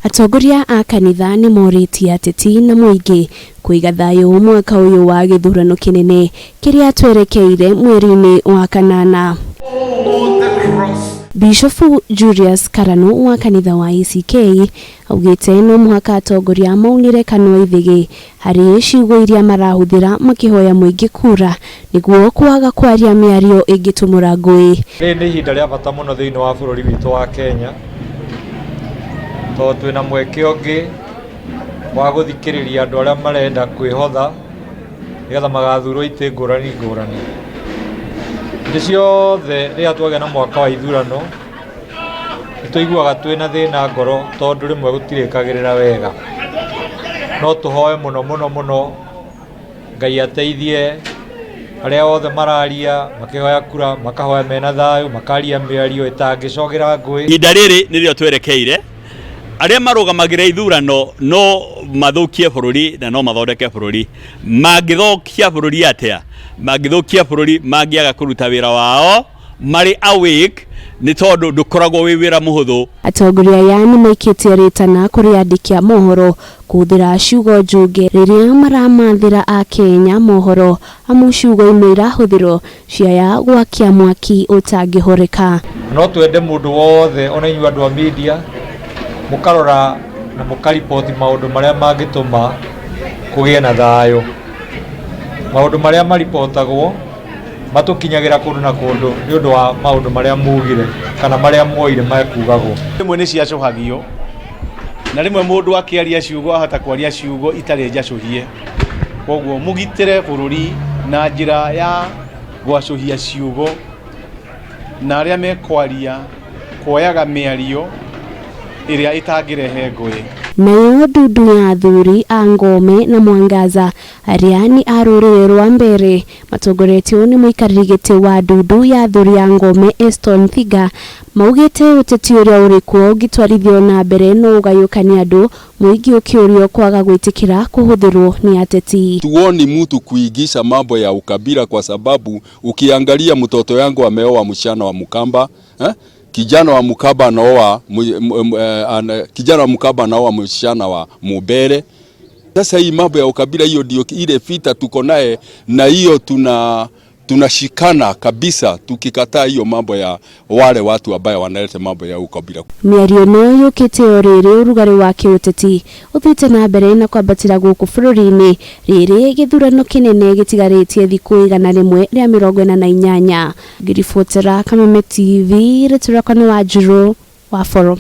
Atongoria a kanitha nĩ morĩtie ateti na mũingĩ kũiga thayũ mwaka ũyũ wa gĩthurano kĩnene kĩrĩa twerekeire mweri-inĩ wa kanana. Bishofu Julius Karanu wa kanitha wa ACK augĩte no mũhaka atongoria maunĩre kanua ithĩgĩ harĩ ciugo iria marahũthĩra makĩhoya mũingĩ kura nĩguo kwaga kwaria mĩario ĩngĩtumũra ngũĩ. Rĩrĩ nĩ ihinda rĩa bata mũno thĩinĩ wa bũrũri witũ wa Kenya, tondũ twĩna mweke ũngĩ wa gũthikĩrĩria andũ arĩa marenda kwĩhotha nĩgetha magathurwo itĩ ngũrani ngũrani. Hĩndĩ ciothe rĩrĩa twagĩa na mwaka wa ithurano, nĩ tũiguaga twĩna thĩna ngoro tondũ rĩmwe gũtirĩkagĩrĩra wega. No tũhoe mũno mũno mũno Ngai ateithie arĩa othe mararia makĩhoya kura, makahoya mena thayũ, makaria mĩario ĩtangĩcogera ngũĩ. Ihinda rĩrĩ nĩrĩo twerekeire, arĩa marũgamagĩra ithurano no mathũkie bũrũri na no mathondeke bũrũri. Mangĩthũkia bũrũri atĩa? Mangĩthũkia bũrũri mangĩaga kũruta wĩra wao marĩ awake, nĩ tondũ ndũkoragwo wĩ wĩra mũhũthũ. Atongoria aya nĩ maikĩtie rĩtana kũrĩ andĩki a mohoro kũhũthĩra ciugo njũge rĩrĩa maramathĩra akenya mohoro, amu ciugo imwe irahũthĩrwo ciaya gwakia mwaki ũtangĩhoreka. No twende mũndũ wothe, ona inyuĩ andũ a media, mũkarora na mũkariboti maũndũ marĩa mangĩtũma kũgĩe na thayũ. Maũndũ marĩa maribotagwo matũkinyagĩra kũndũ na kũndũ nĩ ũndũ wa maũndũ marĩa mugire kana marĩa muoire mekugagwo. Rĩmwe nĩ ciacũhagio, na rĩmwe mũndũ akĩaria ciugo ahota kwaria ciugo itarĩ njacũhie. Koguo mũgitĩre bũrũri na njĩra ya gwacũhia ciugo, na arĩa mekwaria kuoyaga mĩario ĩrĩa ĩtangĩrehe ngũĩ. Nayo ndundu ya athuri a Ngome na Mwangaza arĩa nĩ a rũrĩrĩ rwa Mbere matongoretio nĩ mũikarĩri gĩtĩ wa ndundu ya athuri a Ngome Eston Thiga maugĩte ũteti ũrĩa ũrĩ kuo ũngĩtwarithio na mbere no ũgayũkanie andũ, mũingĩ ũkĩũrio kwaga gwĩtĩkĩra kũhũthĩrwo nĩ ateti. Tuoni mtu kuingisha mambo ya ukabila, kwa sababu ukiangalia mtoto yangu ameoa msichana wa Mkamba, eh? Kijana wa Mkamba anaoa kijana wa Mkamba anaoa msichana wa Mubere. Sasa hii mambo ya ukabila, hiyo ndio ile vita tuko naye, na hiyo tunashikana kabisa tukikataa hiyo mambo ya wale watu ambao wanaleta mambo ya ukabila. Mĩario ĩno yũkĩte o rĩrĩ ũrugarĩ wa kĩũteti ũthiĩte na mbere na kwambatĩra gũkũ bũrũri-inĩ, rĩrĩ gĩthurano kĩnene gĩtigarĩtie thikũ 148. Ngĩribotera Kameme TV, rĩtwa rĩakwa nĩ Wanjirũ wa Boro.